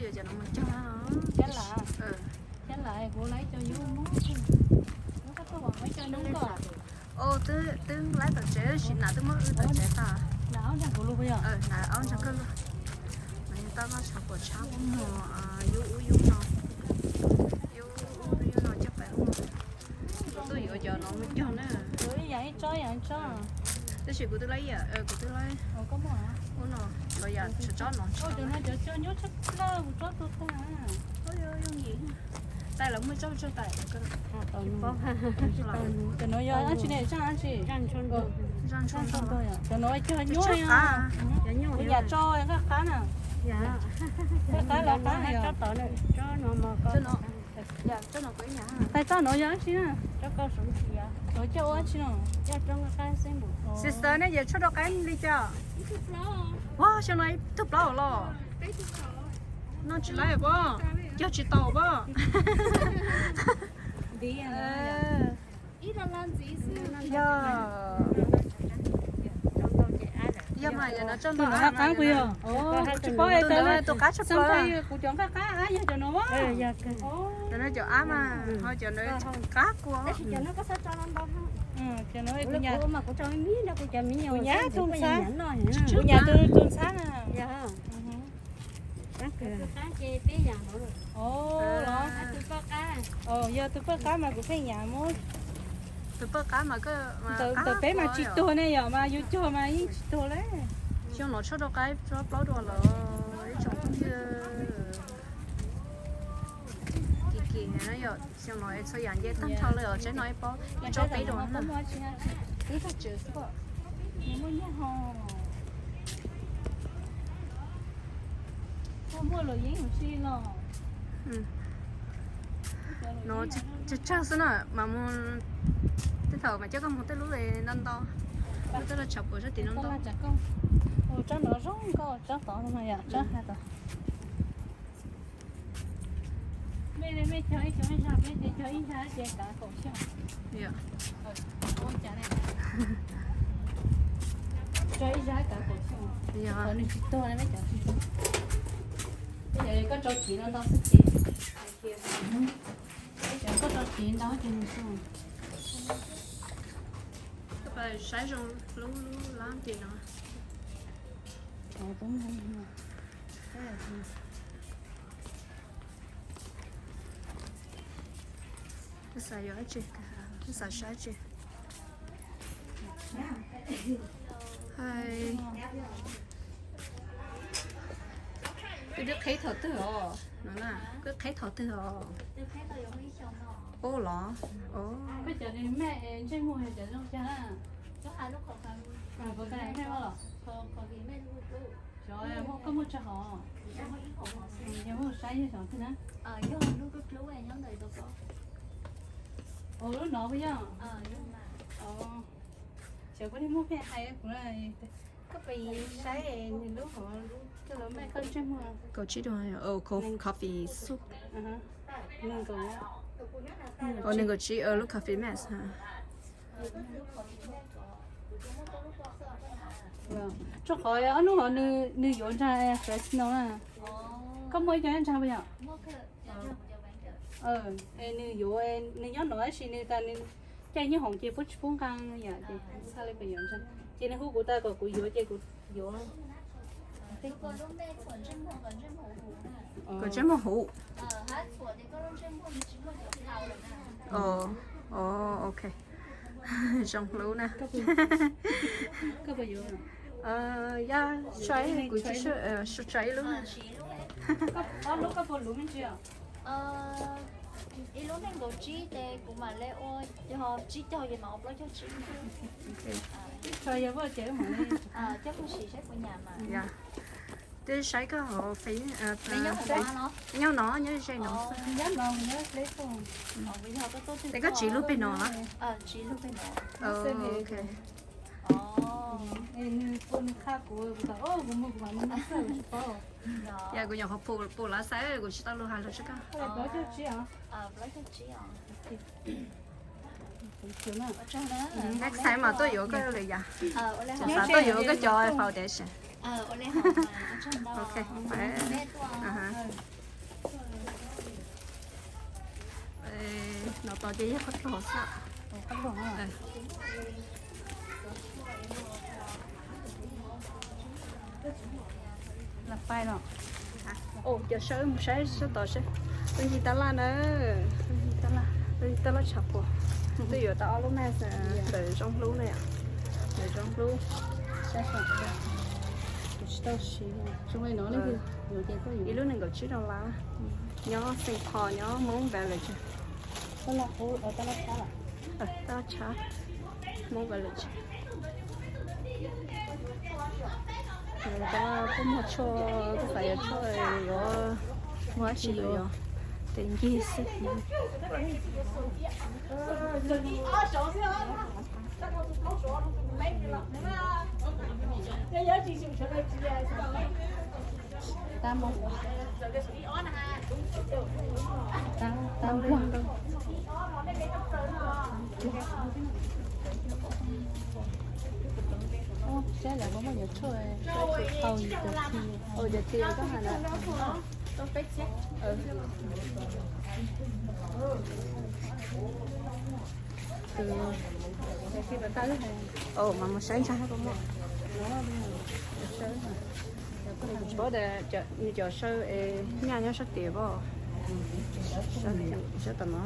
Cov no mus cog. Cab lam, cab lam kuv laib cov yub muab, muab koj tuaj vam muab cog noob koj. Twb laib tom tsev tab sis nas twb muab wb tom tsev tag. Nas aub ntseeg kuv lug puas yog? Nas aub ntseeg koj lug. Mas yog tab laj tshav puas tshab mus yub ub yub no, yub ub yub no coj pais ub. Kuv tuaj yuav cov no mus cog na. Ib yam ib tsob ib yam ib tsob. Tab sis kuv twb laib ib yam, kuv twb laib ub no, cov yam tsob no. Cov no cov cog nyuaj tshaj plaws kuv tsob tu tag. Tais lawv muaj tsob tsob tais. Cov no yog dab tsi ne, zaj dab tsi? Zaj ntsuag ntug. Cov no cog nyuaj, kuv nyam tso nqaj qab na. Nqaj qab los qab na yog. Tais tsob no yog dab tsi na? Cov cog ua dab tsi no? Sister, nej yam tshuaj rau qaib li cas? Ua, xyoo no ib tug plaub los? No tsis laib pob, cog tsis tau pob. Yog. Yog mas, yog no tsob ntoo qab puas yog? Tsis paub, tus ntawd tus qab tshaj plaws. Kuv cov nqaj qab ab yog cov no. Cov no cov ab mas, ho cov no qab kua. Cov no kuv nyam tus ntxhab, kuv nyam tus ntxhab na. Yog tus paj qab mas kuv pheej nyam muab. Tus paj qab mas ntawm peb mas tsis tuag ne, yog mas yus cog mas yeej tsis tuag li. Xyoo no tshuaj rau qaib plaub dua lawm ib tsoom phooj ywg. Kim kim no yog xyoo no txhua yam nce tag nrho li os, tsaib no ib pob ib tsob peb dua. Muaj luam yeeb mus si los. No tsawg tsawg xwb na, mas mus tej thaum mas coj koj mus tej lub ntau ntau. Tej lub tshav puas sab tim no ntau. Tsob no zoo nkauj, tsob tod no yom, tsob hais tod. Mej mej cog ib xyoo ib zag, peb ces cog ib zag ces kav kaum xyoo. Cog ib zag kav kaum xyoo. Qhov nws tsis tuag ne, peb cov tsis tuag. Ces koj tso kiv no ntau xwb ces, koj tso kiv ntau ces nws tuag. Koj pab saib zoo lub lub lab tim no. Xav yuav dab tsi, xav saib dab tsi. Hais, twb qheb thaum twg os? No na, twb qheb thaum twg os? Ub los? Koj cov nws mej ntsej muag cov zoo cas? Koj muaj tsawg hov? Yog muaj saib yog xyov twg na. Ua lub no puas yog? Xyov puas muaj pheej hais kuv. Koj pem saib nws lub hov, koj lub mej koj ntsej muag. Kaum tsib dua, coffee soup. Nws nkaum, nws nkaum tsib lub coffee mix. Tsuas qhov ob lub hov nws yuav ntshai Fresno na. Koj muaj ib co nyob ntshai puas yog? Nws yuav, nws nyob no tab sis nws tas nws caij nyob hoom ces puab tsis pub nqa yom, ces txhaj li pem yuav ntshai. Ces nws hu kuv tas kom kuv yuav ces kuv yuav. Kom ntsej muag huv. Ok. Zoo hlub na. Yog, kuv tsis, tso ib lub na. Ib lub nees nkaum tsib ces kuv mam li ua, yog tsib caug ces mam ua plaub caug tsib. Coj mus sim saib puas nyam mas. Twb saib koj hauv Face, nyob no nyob ze no. Ces koj tsiv lub peg no los? Ok. Yog kuv nyuam qhuav pum lav xaiv kuv tsis tau lus hais lus tsis koj. Next time mas tuaj yuav koj lwm yam. Xav tuaj yuav koj cov foundation. Ok, no tos ces yog qhov rog xwb. Cov saib mus saib sab tod seb. Lub ncig tab laj na, lub ncig tab laj tshav puas. Twb yuav tau ob lub mas ntawm zoo hlub na yom, ntawm zoo hlub. Tsis tau siv, ib lub nees nkaum tsib dollar, nyob Saint Paul, nyob Hmoob Village. Tab laj tshab, Hmoob Village. Tab laj kuj muag tshuaj, kuj xav yuav tshuaj, yuav muag dab tsi yuav, tes ncig xwb. Saib lawv muaj yuav tshuaj, tau yus cov ti, ua cov ti koj has na. Mas mus saib ntshai koj muaj. Tsis paub tias nws cov saw es nyaj nyob sab tid pob. Saib tom no.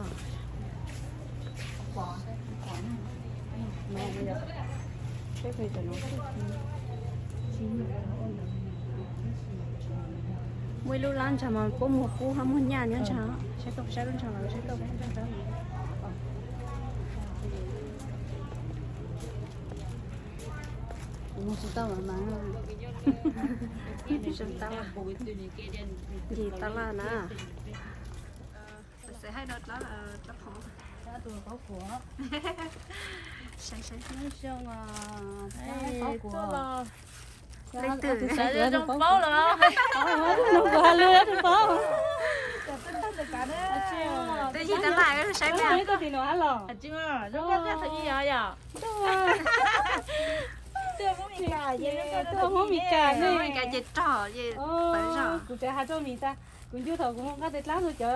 Muaj ib lub lab ntshai mas puab muag qub hab muag nyaj nyob ntshai. Saib koj saib lub ntshai los saib koj. Kuv mus tsis tau mas mas. Ncig tab laj na. Xav hais rau dlab, dlab phom. Saib saib. Leej twg zoo paub los. Kuv has lus tus paub. Twb ncig tab laj saib na. Tsis zoo koj tij thaum ub yog yom. Tuaj Hmoob Mes Kas ne. Kuv tseem has rau Mis tas, kuv ncu thaum kuv mus nqa tes dlaab ntug cov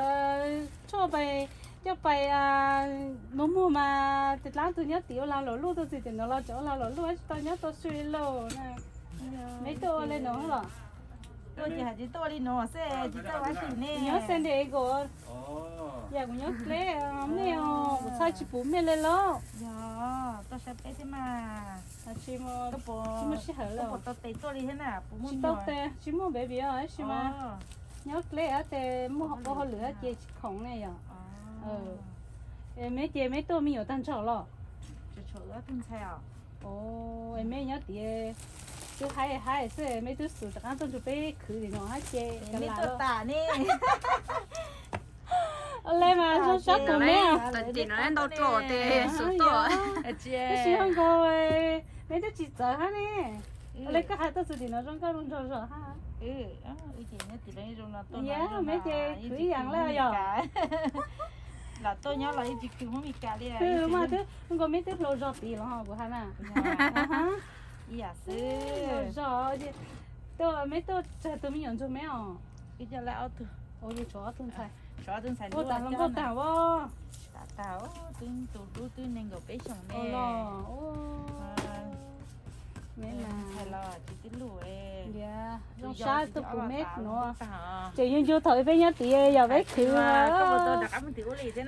tshuaj pais coj pais muag muag mas tes dlaab ntug nyob tim ua lag luam luj tuaj txug tim no los tseem ua lag luam luj tsis tau nyob tau su li lauj na. Meb tuaj ua li no los? Tuaj ces has tsis tuaj li no xwb, tsis tau ua dab tsi ne. Nyob San Diego. Yog kuv nyob dleb mej os, kuv txhaj tsis pum mej li lauj. Yog, tuaj saib peb thiab mas. Tsis muaj sij hawm lawm. Puas tau tes tuaj li thiab na, puas muaj? Tsis tau tes, tsis muaj baby os, tab sis mas nyob dleb tes muaj ua hauj lwm ces tsis khoom ne yom. Meb ces meb tuaj me nyuam tag nrho los? Meb nyob tias twb haib haib xwb, meb twb xus rov qaab tuaj nrug peb khwv li no hab ces meb tuaj tas ne. Ua le mas zoo sab tus meb. Tim no ntau dlua tes xus tuaj. Tab sis zoo nkaus meb twb tsis txawv hab ne. Ua le koj has tuaj txug tim no zoo nkauj zoo nraug zog hab. Yog meb ces khwv ib yaam le yog. Lam tuaj nyob los yeej tsis khwv Hmoob Mes Kas li. Twb mas twb zoo nkaus meb twb hlau zog tid los kuv has na. Ib yam xwb. Zog, tuaj meb tuaj tsawg tus me nyuam nrug meb os? Ib co lab ob tug. Ua yug tshuav ob tug ntxhais. Tshuav ob tug ntxhais. Ua tas hluas nkauj tag as? Tag tag, twb tus dub twb nees nkaum peb xyoos ne. Los, meb mas ntxhais los tsis tib luj. Zoo sab tuaj pum meb nuav. Tseem yug ncu thaum peb nyob tid yog peb khwv. Kuv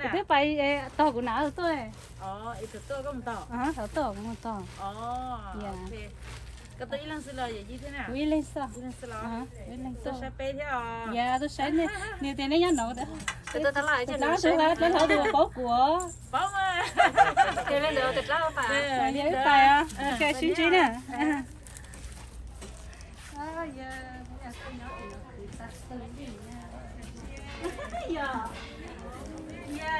twb pais tog kuv nam tuaj. Thaum tuaj kuv mus tog. Kuv ib leeg xwb. Yog tuaj saib nej, nws tias nej nyob no. Dlaab tus paub kuv. Yog ib pais, sib ntsib na.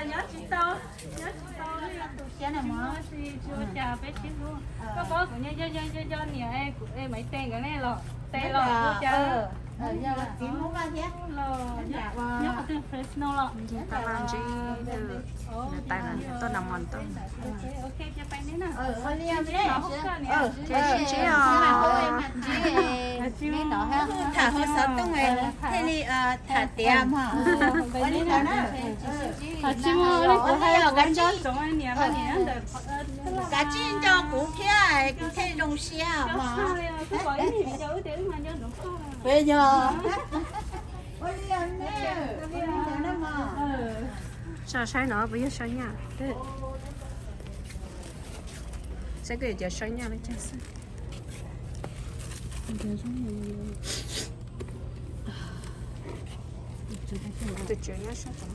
Nyob tsis tau, nyob tsis tau, tus xyab na mog. Tsis ua cas, peb sib hlub. Koj paub kuv nyob nco nco nco niam kuv Maiv Tes nkawd ne los, Tes los ua cas. Txiv Hmoob Vaj thiab. Nyob qhov twg, Fresno los? Nws tais mas nws tuaj nag hmo tuaj. Ces sib ntsib os. Tham hauv xov tooj thiaj li tham tiav mog. Ua li ntawd na. Kav tsij nco kuv thiab, kuv thiaj zoo siab mog. Peb yog. Ua li ntawd na mog. Saib no puas yog saw nyaj. Saib koj yuav cov saw nyaj li cas xwb. Tus tswv nyob sab tod.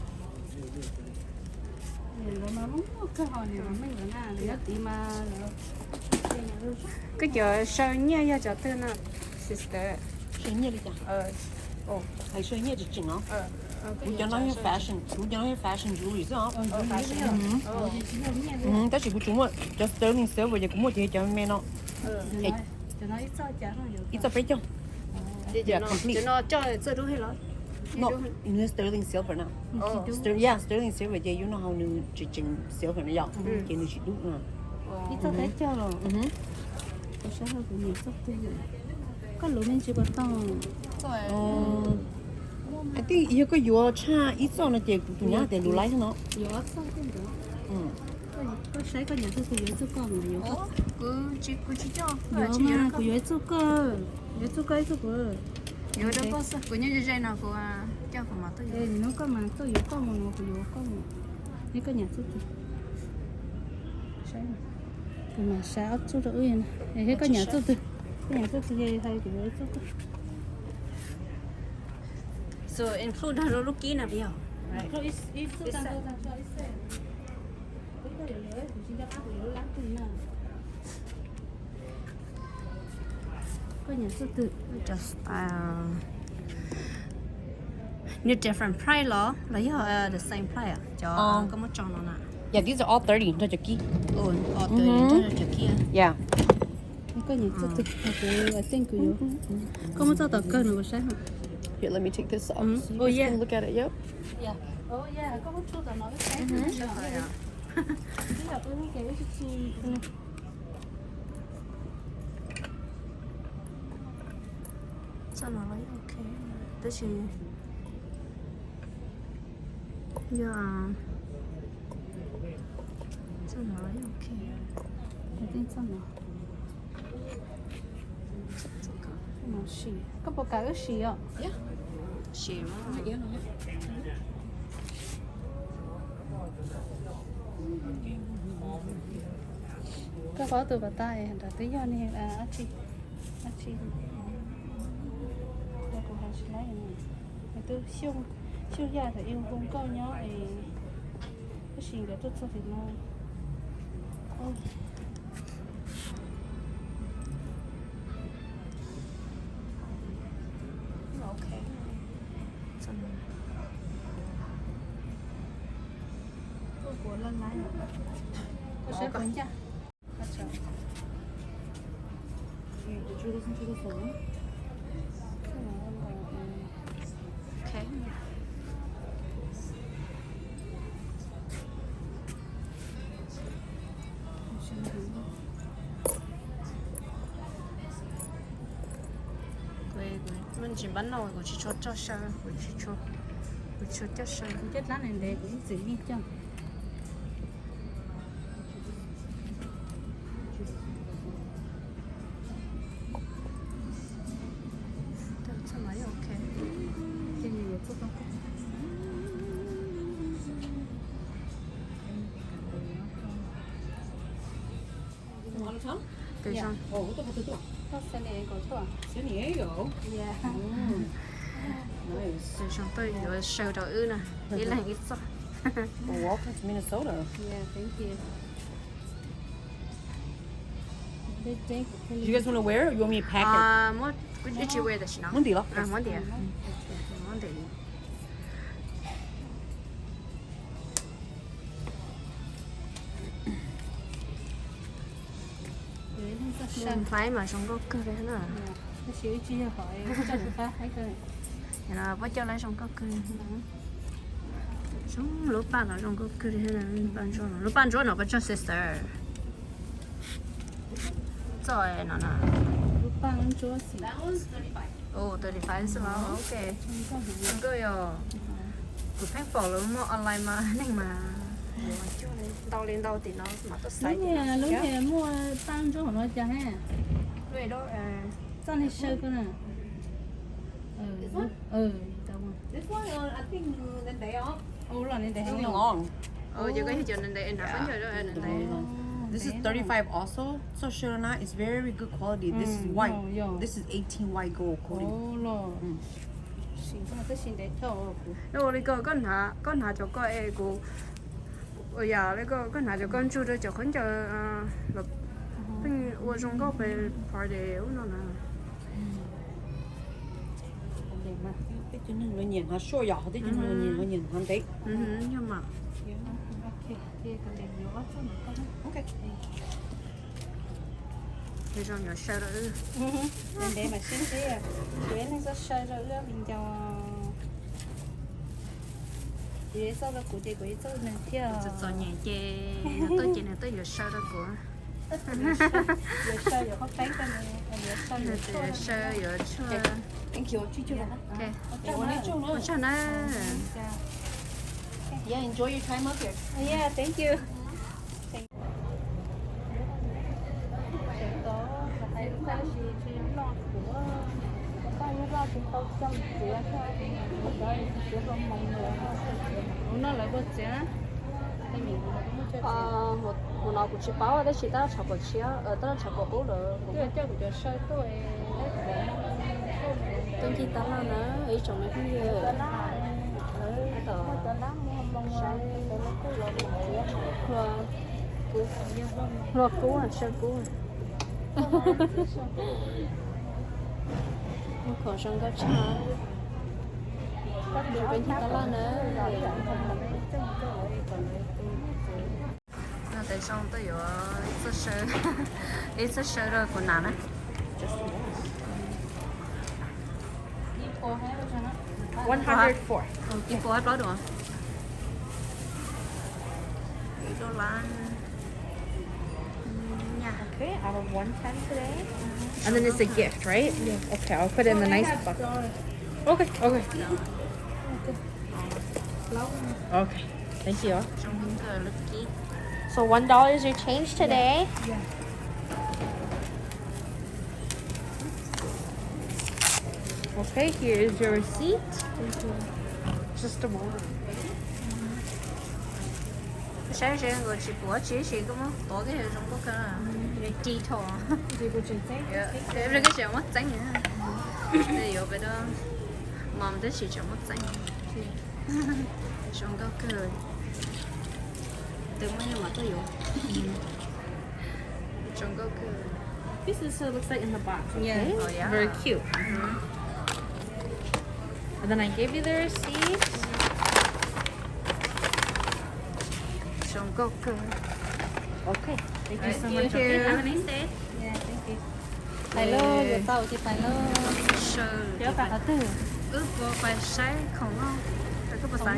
Koj cov saw nyaj yog cov twg no, sister? Hais saw nyaj tseem tseem os. Kuv cov no yog fashion, kuv cov no yog fashion jewelry xwb os. Tab sis kuv tsuas muaj cov sterling silver ces kuv muaj tias cov me no. Ib txoj peb caug. Complete. No, sterling silver na. Yeah, sterling silver ces you know how nws tseem tseem silver na yom, ces nws tsis dub na. Ib txoj peb caug los? Kuv saib kuv nyiam txoj twg. Koj lub me ntsis puas tau? I think yog koj yuav tshaj ib txoj no ces kuv tus nyab tias lub laib no. Yuav ob txoj. Koj saib koj nyiam txoj twg, yuav ib txoj koj mas yuav. Yuav mas kuv yuav ib txoj koj, yuav ib txoj koj ib txoj kuv. Kuv nyob ze ze no kuv coj kuv mam tuaj yuav. Hnub koj mas tuaj yuav koj mus no kuv yuav koj mus. Neb koj nyiam txoj twg? Kuv mam saib ob txoj rau wb. Thiab koj nyiam txoj twg? Koj nyiam txoj twg ces hais kuv yuav ib txoj koj. So include nrog rau lub kib na puas yog? Koj nyiam txoj twg? Cov style. Nws different price los los yog the same price? Cov koj muab tso no na. Yeah, these are all thirty nrog cov kib. Nrog cov kib. Yeah. Koj nyiam txoj twg? Kuv, I think kuv yuav. Koj muab txoj tom kawg no kuv saib. Here, let me take this off. Oh yeah. Look at it, yep. Koj muab txoj tom no wb saib. Txoj no los ok, tab sis yog txoj no los ok. Txoj no. Koj puas kam wb sim os? Sim. Koj paub tus pas tas es nram twb yog ne, dab tsi, dab tsi. Kuv hais tsis laib, nws twb xyooj yaj thaum ib hu nkauj nyob es tab sis nkawd tuaj txog tim no. Ok. Koj saib puas ncaj. Kuv me ntsis npab no kuv tsis tshua coj saw, kuv tsis tshua, kuv tsis tshua coj saw. Kuv coj dab ntev ntev kuv ib txwm yeej coj. Txoj no yeej ok. Koj San Diego tuaj? San Diego? Yeah. Nice. Zoo tuaj yuav saw rau wb na, ib leeg ib txoj. Well, welcome to Minnesota. Yeah, thank you. You guys want to wear it or you want me to pack it? Muab ib tsis wear tam sim no. Muab ntim los? Muab ntim. Muab ntim. Saw nthaib mas zoo nkauj kawg li na. Tab sis wb tsis yog hom, pab coj lawv zoo nkauj kawg. Zoo, lub paj no zoo nkauj kawg li. Paj ntsuab no, lub paj ntsuab no pab coj sister. Txoj no na. Lub paj ntsuab xwb. Oh, thirty five xwb los ok. Zoo nkauj yom. Kuv pheej pom lawv muaj online mas neeg mas ntau li ntau tim no mam tuaj xaiv. Lub niag muaj paj ntsuab hauv no cas he? Txoj niag saw koj na. This one? This one, uh, I think, uh, ntev ntev os. It's really long. Ces koj yog cov ntev ntev, ntev ntev. This is thirty-five also. Txoj saw na is very good quality. This is white. This is eighteen white gold coating. Ua li ko, koj hnav, koj hnav cov ko es kuv, ua yam li ko koj hnav cov ko ntsug rau cov khaub ncaws los pheej ua zoo nkauj pem party ub no na. Tej neeg los nyiam hnav short yom, ho tej neeg los nyiam, los nyiam hnav ntev. Yog mas. Zoo yuav saw rau wb. Ntev ntev mas sib ntsib, kuv ib leeg txoj saw rau wb viv ncaus. Kuv txoj rau kuv ces kuv ib txoj nws thiab. Txom txom nyem ces nws tuaj ces nws tuaj yuav saw rau kuv. Yuav saw yuav qhov peeb rau nws, yuav saw yuav tshuaj. Saw yuav tshuaj. Thank you. Ua tsaug na. Yeah, enjoy your time up here. Yeah, thank you. Ub no lawv ua txiav. Hu no kuv tsis paub tab sis tab laj tshav kaum tshiab, tab laj tshav kaum qub lawm. Tuaj ncig tab laj na ib tsoom me phooj ywg. Tab tom saib hlua kub, saw kub. Muaj khoom zoo nkauj tshaj. Peb ncig tab laj na. No tes zoo tuaj yuav ib txoj saw, ib txoj saw rau kuv hnav na. One hundred four. Ib puas plaub dua. Ib lub lab. Okay, out of one ten today. And then it's a gift, right? Yeah. Okay, I'll put it in the nice box. Okay, okay. Okay, thank you. So one dollar is your change today. Okay, here is your receipt. Just a moment. Saib seb nkawd tsis pom tsis, koj muab tuav koj zoo nkauj kawg. Detail. Koj tseem muab txeeb, yuav pem mom twb tsis tseem muab txeeb. Zoo nkauj kawg. Tus muaj nyiaj mas tuaj yuav. Zoo nkauj kawg. This is, uh, looks like in the box, okay? Yeah. Oh, yeah. Very cute. And then I gave you the receipt. Zoo nkauj kawg. Okay. Thank you so much. Thank you. Have a nice day. Yeah, thank you. Pais lauj, yuav tau ces pais lauj. Saw, yuav pais qhov twg? Wb puas pais saib khoom no? Koj puas xav?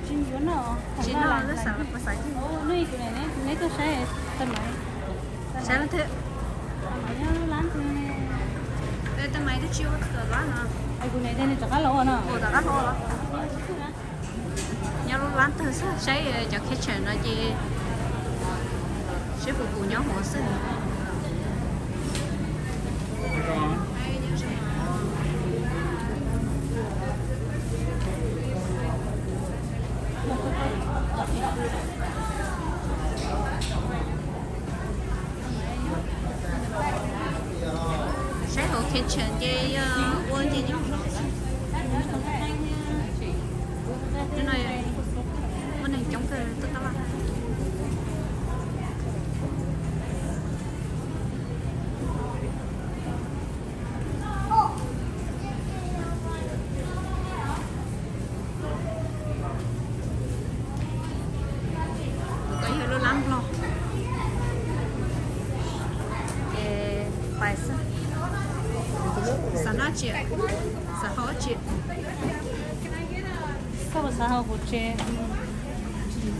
Tsis yuav noj, tsis noj, wb xav puas xav. Neb kuv, neb tuaj saib, saib leej twg? Nyob lab twg? Tej maiv twb tsis ua lab no. Kuv niam tias nws rov qab los ua no. Ua rov qab los. Nyob lub lab twg xwb, saib cov kitchen no ces seb puas pum nyob hauv xwb. Saib hauv kitchen ces yog ua ces nyob hauv no xwb. Hnub no muaj neeg coob kawg tuaj tab laj. Koj yog lub lab Nplog ces pais xwb. Xav hau tsi? Koj puas xav hau kuv tsev?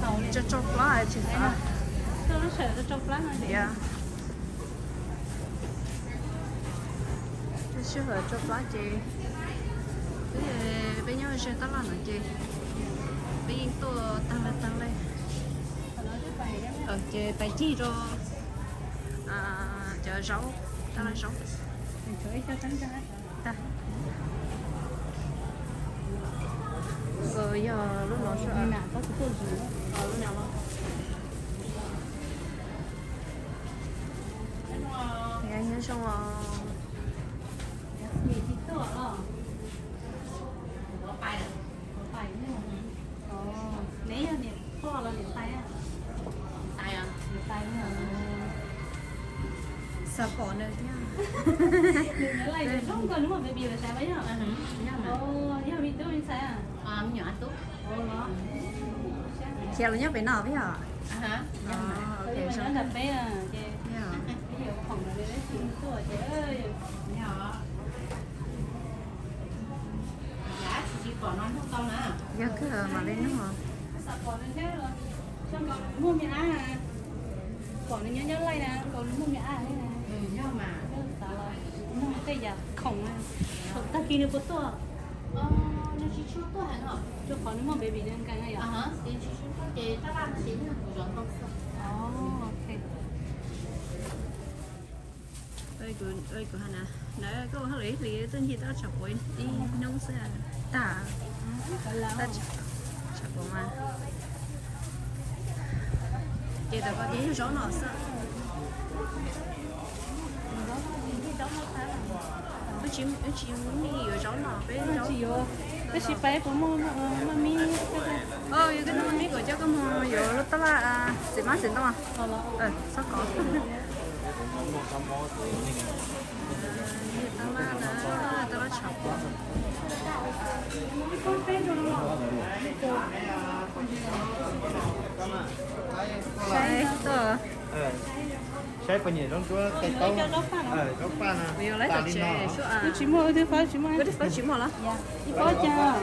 Rau rau plab tsis xav. Koj lub sawm rau rau plab no. Sij hawm rau plab ces peb nyob ze tab laj no ces peb yeej tuaj tag laj tag laj. Ces pais cig rau cov zaub, tab laj zaub. Yog lub no, lub no. Nyob zoo os. Neb yog niam pog los niam tais? Niam tais. Xav pom nws thiab. Nws nyob lais zoo nkauj, nws muaj baby lawm tas yog? Yog me tub me ntxhais? Khiav los nyob pem no peb yog? Nyob nram peb ces peb yuav khoom los peb tsis tuaj ces. Yog kawg mam li nug. Pom nws nyob nyob laij na, nkaus nws muaj me ab li na. Nug tej yam khoom na, thaum tag kis nws puas tuaj? Rau qhov nws muaj baby nws nkees na yom. Kuv hais na, koj ua hauj lwm ib hlis tuaj ncig tab tsam quav ib hnub xwb tag. Tsam quav mas ces tam koj ces yog zaub no xwb. Wb tsis muaj me yuav zaub no peb zaub. Tab sis pais puas muaj maj mib? Yog koj muaj maj mib kuv coj koj mus yuav lub tab laj txiv hmab txiv ntoo. Txhob kov. Tab laj na, tab laj tshav. Saib tuaj. Saib puas nyiam zaub ntsuab qe taub. Zaub paj no. Wb tsis muaj, wb twb faib tsis muaj. Wb twb faib tsis muaj los? Ib pob cas.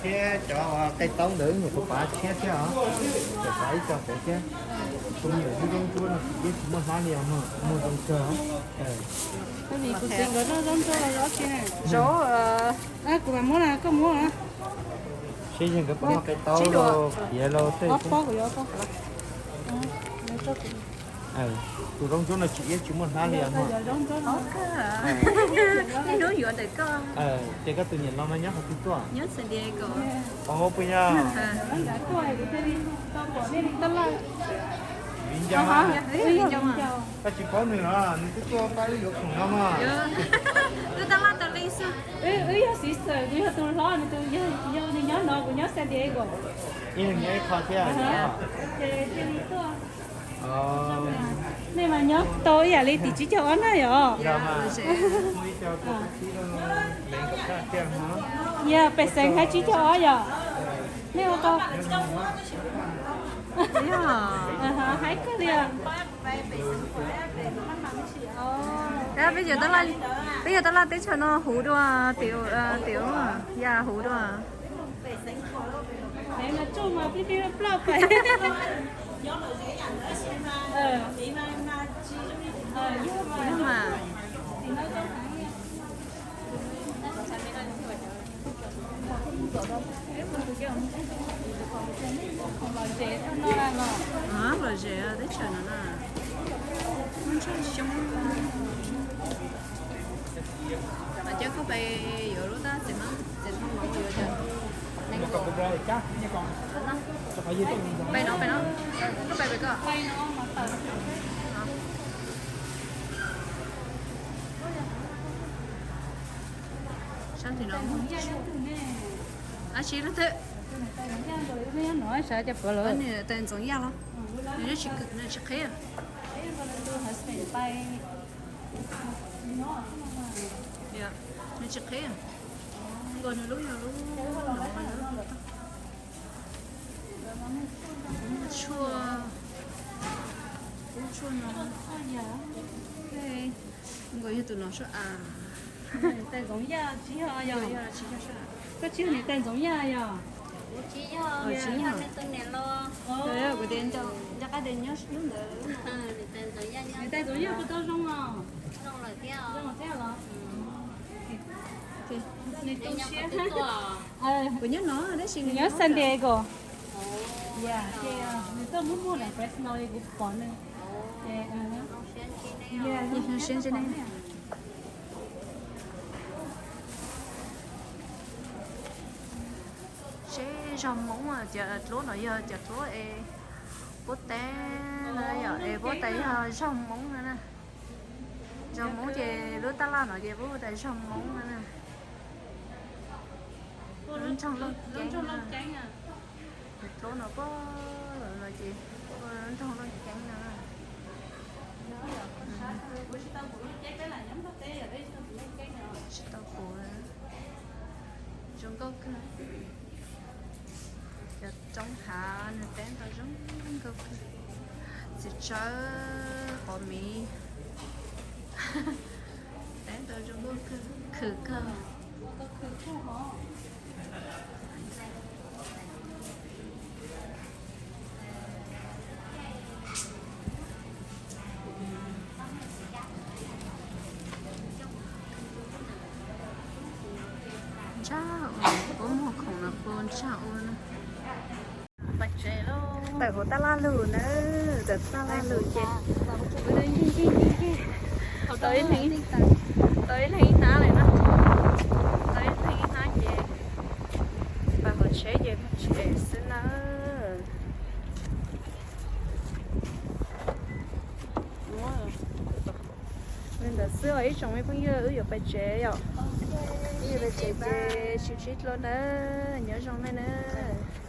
Thiab cov qe taub ntawd nyuam qhuav pav tshiab thiab os. Tseem pav ib co pem thiab. Kuv me nyuam zaub ntsuab no tsis iab tsis muaj hlab li os, muag zoo kawg. Kuv txiv nkawd noj zaub ntsuab los zaub tsi na? Zaub, kuv mam muab na, koj muab na. Seb yog nkawd puas noj qe taub los piav los tej. Ob pob kuv yuav ob pob. Tus zaub ntsuab no tsis iab tsis muaj hlab li os. Ces koj tus niam laus no nyob qhov twg tuaj? Os, puas yog? Viv Ncaus. Koj tsis paub nws los? Nws twb tuaj pab wb yuav khoom no mas. Wb tab laj tas li xwb. Wb yog sister, kuv yog tus hlob, nws tus yawg, nws nyob no, kuv nyob San Diego. Ib leeg nyob ib qho thiab. Nej mas nyob tau ib yam li tim tsib caug ob na yom? Yog pes xeem hais tsib caug ob yom? Nej ua tau. Haib kawg li. Peb yog tab laj, peb yog tab laj teb chaws no huv dua, tim, tim ya huv dua. Lom zem teb chaws no na, muaj ntsuag xyoob. Mas coj koj pais yuav lub tab txiv hmab txiv ntoo los yuav cov neeg. Pais no, pais no, koj pais pem ko. Sab tim no. Ab tsi lub twg? Nws tais ntxoov yaj los? Nws tsis, nws tsis qhib. Nws tsis qhib. Nkaus nws lub yog lub tshuaj, lub tshuaj no. Nkaus yog tus no sua a. Tais Ntxoov Yaj tsis yog yog? Koj tsis yog niam tais Ntxoov Yaj yog? Tsis yog, tsis yog. Kuv tias nco qab tias nyob lub ntawd. Niam tais Ntxoov Yaj puas tau zoo os? Zoo thiab los? Nws tu siab. Kuv nyob no tab sis nws nyob San Diego. Ces nws tuaj muab muag ntawm Fresno kuv pom nws. Ces siab ntsib nej. Seb zog Hmoob, cov dluab no yog cov dluab es puab teb na yom, es puab tas yog zog Hmoob no na. Zog Hmoob ces lub tab laj no ces puab tas zog Hmoob no na. Lub nroog Looj Ceeb. Dluab no puab no ces lub nroog Looj Ceeb no. Tsis tau pum, zoo nkauj kawg. Cov roob hav nws teb ntau zoo nkauj kawg. Txiv tsawb, qos miv, teb ntau zoo nkauj kawg, khwm kawg. Ntsaj ua, puab muag khoom no puab ntsaj ua na. Tawm hauv tab laj lug na, tawm tab laj lug ces tau ib leeg, tau ib leeg ib hnab lawm na. Tau ib leeg ib hnab ces pais hauv tsheb ces mus tsev xwb na. Li ntawd xwb os ib tsoom me phooj ywg, wb yuav pais tsev yom. Wb yuav pais tsev ces sib ntsib dlua nawb, nyob zoo nej nawb.